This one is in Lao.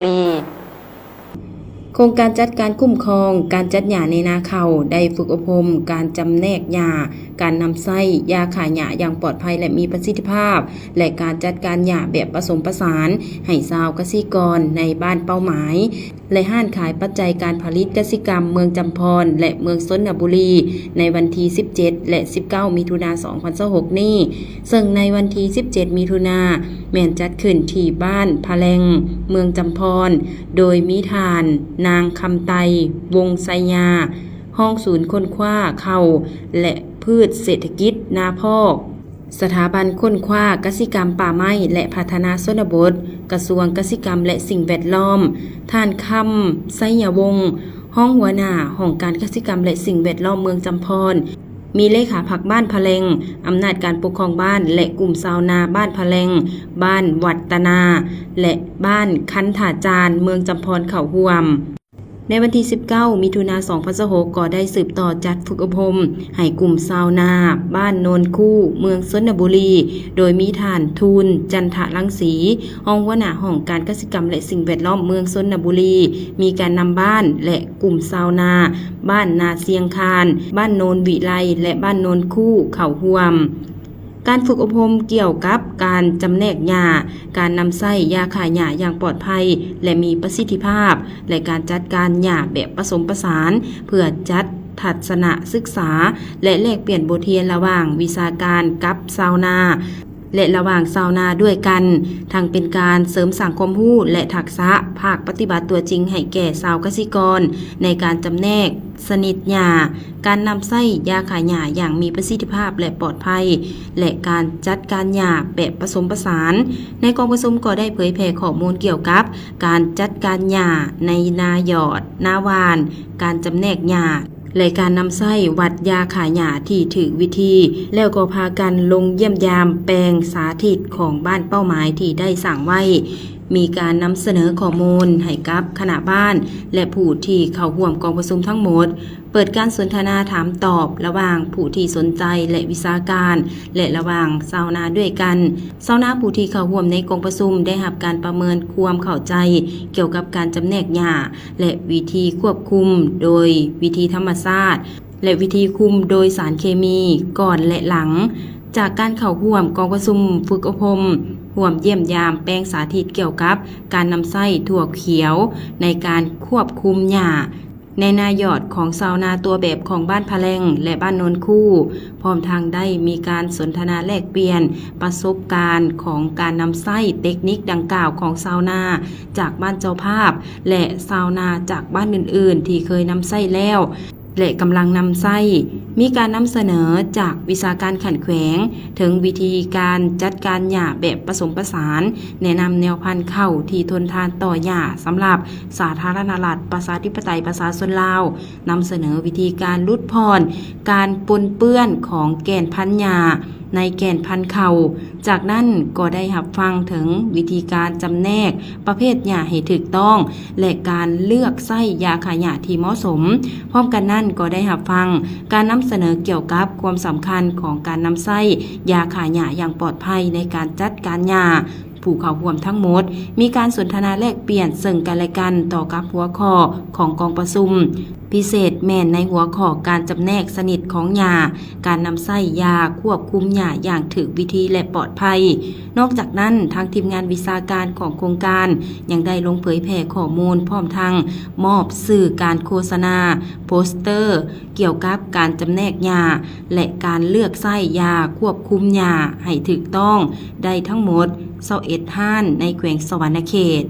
ໂຄງການຈັດການຄຸ້ມຄອງການຈັດຫຍ້າໃນນາເຂົ້າ ໄດ້ຝຶກອົບຮົມການຈຳແນກຫຍ້າ, ການນຳໃຊ້ຢາຂ້າຫຍ້າຢ່າງປອດໄພ ແລະ ມີປະສິດທິພາບ ແລະ ການຈັດການຫຍ້າແບບປະສົມປະສານໃຫ້ຊາວກະສິກອນໃນບ້ານເປົ້າໝາຍ ແລະ ຮ້ານຂາຍປັດໄຈການຜະລິດກະສິກຳເມືອງຈຳພອນ ແລະ ເມືອງຊົນນະບູລີ ໃນວັນທີສິບເຈັດ ແລະ ສິບເກົ້າ ມິຖຸນາ ສອງພັນຊາວຫົກນີ້. ເຊິ່ງໃນວັນທີສິບເຈັດ ມິຖຸນາ ແມ່ນຈັດຂຶ້ນທີ່ບ້ານພະແລງ ເມືອງຈຳພອນ ໂດຍມີທ່ານ ນາງ ຄຳໄຕ ວົງໄຊຍາ ຮອງສູນຄົ້ນຄວ້າເຂົ້າ ແລະ ພືດເສດຖະກິດນາພອກ ສະຖາບັນຄົ້ນຄວ້າກະສິກຳປ່າໄມ້ ແລະ ພັດທະນາຊົນນະບົດ ກະຊວງກະສິກຳ ແລະ ສິ່ງແວດລ້ອມ, ທ່ານ ຄຳ ໄຊຍະວົງ ຮອງຫົວໜ້າຫ້ອງການກະສິກຳ ແລະ ສິ່ງແວດລ້ອມເມືອງຈຳພອນ, ມີເລຂາພັກບ້ານພະແລງ, ອຳນາດການປົກຄອງບ້ານ ແລະ ກຸ່ມຊາວນາບ້ານພະແລງ, ບ້ານວັດຕະນາ ແລະ ບ້ານຄັນທາຈານ ເມືອງຈຳພອນເຂົ້າຮ່ວມ. ໃນວັນທີສິບເກົ້າ ມິຖຸນາ ສອງພັນຊາວຫົກ ກໍໄດ້ສືບຕໍ່ຈັດຝຶກອົບຮົມໃຫ້ກຸ່ມຊາວນາບ້ານໂນນຄູ ເມືອງຊົນນະບູລີ ໂດຍມີທ່ານ ທູນ ຈັນທະລັງສີ ຮອງຫົວໜ້າຫ້ອງການກະສິກຳ ແລະ ສິ່ງແວດລ້ອມເມືອງຊົນນະບູລີ, ມີການນຳບ້ານ ແລະ ກຸ່ມຊາວນາບ້ານນາຊຽງຄານ, ບ້ານໂນນວິໄລ ແລະ ບ້ານໂນນຄູ ເຂົ້າຮ່ວມ. ການຝຶກອົບຮົມກ່ຽວກັບການຈຳແນກຫຍ້າ, ການນຳໃຊ້ຢາຂ້າຫຍ້າຢ່າງປອດໄພ ແລະ ມີປະສິດທິພາບ ແລະ ການຈັດການຫຍ້າແບບປະສົມປະສານ ເພື່ອຈັດທັດສະນະສຶກສາ ແລະ ແລກປ່ຽນບົດຮຽນລະຫວ່າງວິຊາການກັບຊາວນາ ແລະ ລະຫວ່າງຊາວນາດ້ວຍກັນ, ທັງເປັນການເສີມສ້າງຄວາມຮູ້ ແລະ ທັກສະພາກປະຕິບັດຕົວຈິງໃຫ້ແກ່ຊາວກະສິກອນ ໃນການຈຳແນກຊະນິດຫຍ້າ, ການນຳໃຊ້ຢາຂ້າຫຍ້າຢ່າງມີປະສິດທິພາບ ແລະ ປອດໄພ ແລະ ການຈັດການຫຍ້າແບບປະສົມປະສານ. ໃນກອງປະຊຸມກໍໄດ້ເຜີຍແຜ່ຂໍ້ມູນກ່ຽວກັບການຈັດການຫຍ້າໃນນາຢອດ, ນາຫວ່ານ, ການຈຳແນກຫຍ້າ ແລະ ການນຳໃຊ້ວັດຢາຂ້າຫຍ້າທີ່ຖືກວິທີ, ແລ້ວກໍພາກັນລົງຢ້ຽມຢາມແປງສາທິດຂອງບ້ານເປົ້າໝາຍທີ່ໄດ້ສ້າງໄວ້, ມີການນຳສະເໜີຂໍ້ມູນໃຫ້ກັບຄະນະບ້ານ ແລະ ຜູ້ທີ່ເຂົ້າຮ່ວມກອງປະຊຸມທັງໝົດ, ເປີດການສົນທະນາຖາມຕອບລະຫວ່າງຜູ້ທີ່ສົນໃຈ ແລະ ວິຊາການ ແລະ ລະຫວ່າງຊາວນາດ້ວຍກັນ. ຊາວນາຜູ້ທີ່ເຂົ້າຮ່ວມໃນກອງປະຊຸມໄດ້ຮັບການປະເມີນຄວາມເຂົ້າໃຈກ່ຽວກັບການຈຳແນກຫຍ້າ ແລະ ວິທີຄວບຄຸມໂດຍວິທີທຳມະຊາດ ແລະ ວິທີຄຸມໂດຍສານເຄມີກ່ອນ ແລະ ຫຼັງຈາກການເຂົ້າຮ່ວມກອງປະຊຸມຝຶກອົບຮົມ, ຮ່ວມຢ້ຽມຢາມແປງສາທິດກ່ຽວກັບການນຳໃຊ້ຖົ່ວຂຽວໃນການຄວບຄຸມຫຍ້າ ໃນນາຢອດຂອງຊາວນາຕົວແບບຂອງບ້ານພະແລງ ແລະ ບ້ານໂນນຄູ, ພ້ອມທັງໄດ້ມີການສົນທະນາແລກປ່ຽນປະສົບການຂອງການນຳໃຊ້ເຕັກນິກດັ່ງກ່າວຂອງຊາວນາຈາກບ້ານເຈົ້າພາບ ແລະ ຊາວນາຈາກບ້ານອື່ນໆທີ່ເຄີຍນຳໃຊ້ແລ້ວ ແລະ ກຳລັງນຳໃຊ້. ມີການນຳສະເໜີຈາກວິຊາການຂັ້ນແຂວງ ເຖິງວິທີການຈັດການຫຍ້າແບບປະສົມປະສານ, ແນະນຳແນວພັນເຂົ້າທີ່ທົນທານຕໍ່ຫຍ້າສຳລັບສາທາລະນະລັດ ປະຊາທິປະໄຕ ປະຊາຊົນລາວ, ນຳສະເໜີວິທີການຫຼຸດຜ່ອນການປົນເປື້ອນຂອງແກ່ນພັນຫຍ້າໃນແກ່ນພັນເຂົ້າ. ຈາກນັ້ນກໍໄດ້ຮັບຟັງເຖິງວິທີການຈຳແນກປະເພດຫຍ້າໃຫ້ຖືກຕ້ອງ ແລະ ການເລືອກໃຊ້ຢາຂ້າຫຍ້າທີ່ເໝາະສົມ. ພ້ອມກັນນັ້ນກໍໄດ້ຮັບຟັງການນຳສະເໜີກ່ຽວກັບຄວາມສຳຄັນຂອງການນຳໃຊ້ຢາຂ້າຫຍ້າຢ່າງປອດໄພໃນການຈັດການຫຍ້າ. ຜູ້ເຂົ້າຮ່ວມທັງໝົດມີການສົນທະນາແລກປ່ຽນເຊິ່ງກັນແລະກັນຕໍ່ກັບຫົວຂໍ້ຂອງກອງປະຊຸມ, ພິເສດແມ່ນໃນຫົວຂໍ້ການຈຳແນກຊະນິດຂອງຫຍ້າ, ການນຳໃຊ້ຢາຄວບຄຸມຫຍ້າຢ່າງຖືກວິທີ ແລະ ປອດໄພ. ນອກຈາກນັ້ນ, ທາງທີມງານວິຊາການຂອງໂຄງການຍັງໄດ້ລົງເຜີຍແຜ່ຂໍ້ມູນ ພ້ອມທັງມອບສື່ການໂຄສະນາ, ໂປສເຕີ ກ່ຽວກັບການຈຳແນກຫຍ້າ ແລະ ການເລືອກໃຊ້ຢາຄວບຄຸມຫຍ້າໃຫ້ຖືກຕ້ອງໄດ້ທັງໝົດຊາວເອັດຮ້ານໃນແຂວງສະຫວັນນະເຂດ.